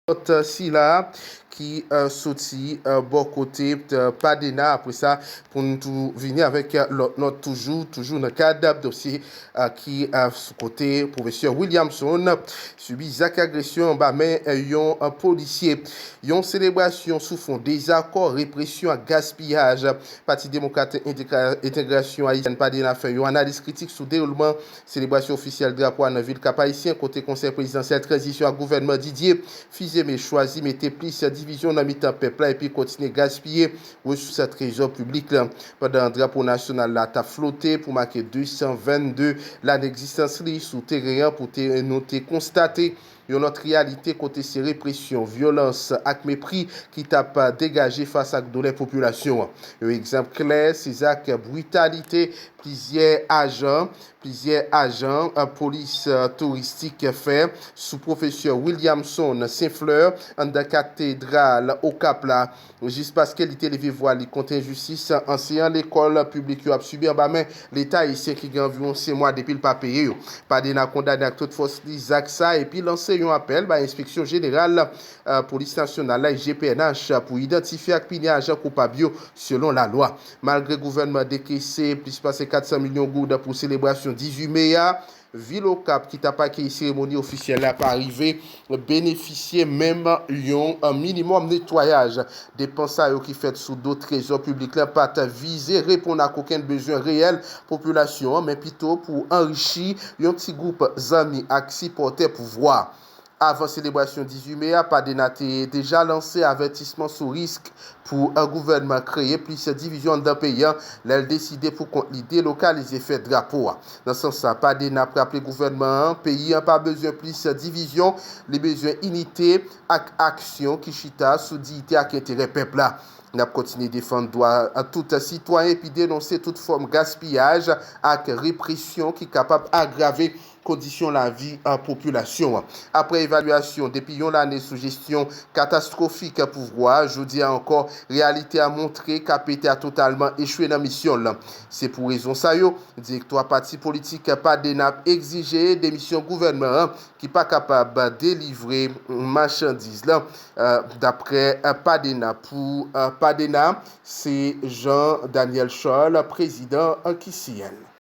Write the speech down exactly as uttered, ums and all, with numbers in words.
Nòt sila ki soti bò kote Padena. Apre sa, pou n tou vini avèk lòt nòt toujou, toujou nan kad dosye ki sou kote pwofesè Williamson sibi zak agresyon anba men yon polisye. Yon selebrasyon sou fon dezakò, represyon ak gaspiyaj. Pati Demokrat Entegra- Entegrasyon Ayisyèn Padena fè yon analiz kritik sou dewoulman selebrasyon ofisyèl drapo a nan vil Kap Ayisyen, kote Konsèy Prezidansyèl Tranzisyon ak gouvènman Didier Fils-Aimé chwazi mete plis divizyon nan mitan pèp la epi kontinye gaspiye resous trezò piblik la. Pandan drapo nasyonal la t ap flote pou make de san vennde lane egzistans li sou teren an, pou te, nou te konstate yon lòt reyalite kote se represyon, vyolans ak mepri ki t ap degaje fas ak doulè popilasyon an. Yon egzanp klè, se zak britalite plizyè ajan, plizyè ajan polis touristik fè sou pwofesè Williamson Saint Fleur anndan katedral Okap la, jis paske li te leve vwa li kont enjistis anseyan lekòl piblik yo ap sibi anba men Leta ayisyen ki gen anviwon senk mwa depi l pa peye yo. Padena kondane ak tout fòs li zak sa epi lanse yon apèl bay Enspeksyon Jeneral Polis Nasyonal la, I G P N H, pou idantifye ak pini ajan koupab yo selon lalwa. Malgre gouvènman dekese plis pase kat san milyon goud pou selebrasyon dizuit me a, vil Okap ki t ap akeyi seremoni ofisyèl la pa rive benefisye menm yon minimòm netwayaj. Depans sa yo ki fèt sou do trezò piblik la pa t vize reponn ak okenn bezwen reyèl popilasyon an, men pito pou anrichi yon ti gwoup zanmi ak sipòtè pouvwa. Avan selebrasyon dizuit me a, Padena te deja lanse avètisman sou risk pou gouvènman kreye plis divizyon anndan peyi a lè l deside pou kont li delokalize fèt drapo a. Nan sans sa, Padena ap raple gouvènman an, peyi a pa bezwen plis divizyon, li bezwen inite ak aksyon ki chita sou diyite ak enterè pèp la. N ap kontinye defann dwa tout sitwayen epi denonse tout fòm gaspiyaj ak represyon ki kapab agrave kondisyon lavi popilasyon an. Apre evalyasyon depi yon lane sou jesyon katastwofik pouvwa a, jodi a ankò, reyalite a montre Kapeta totalman echwe nan misyon l. Se pou rezon sa yo, direktwa pati politik Padena ap egzije demisyon gouvènman an ki pa kapab delivre machandiz la, dapre Padena. Pou Padena, se Jean Daniel Charles, prezidan an ki siyen l.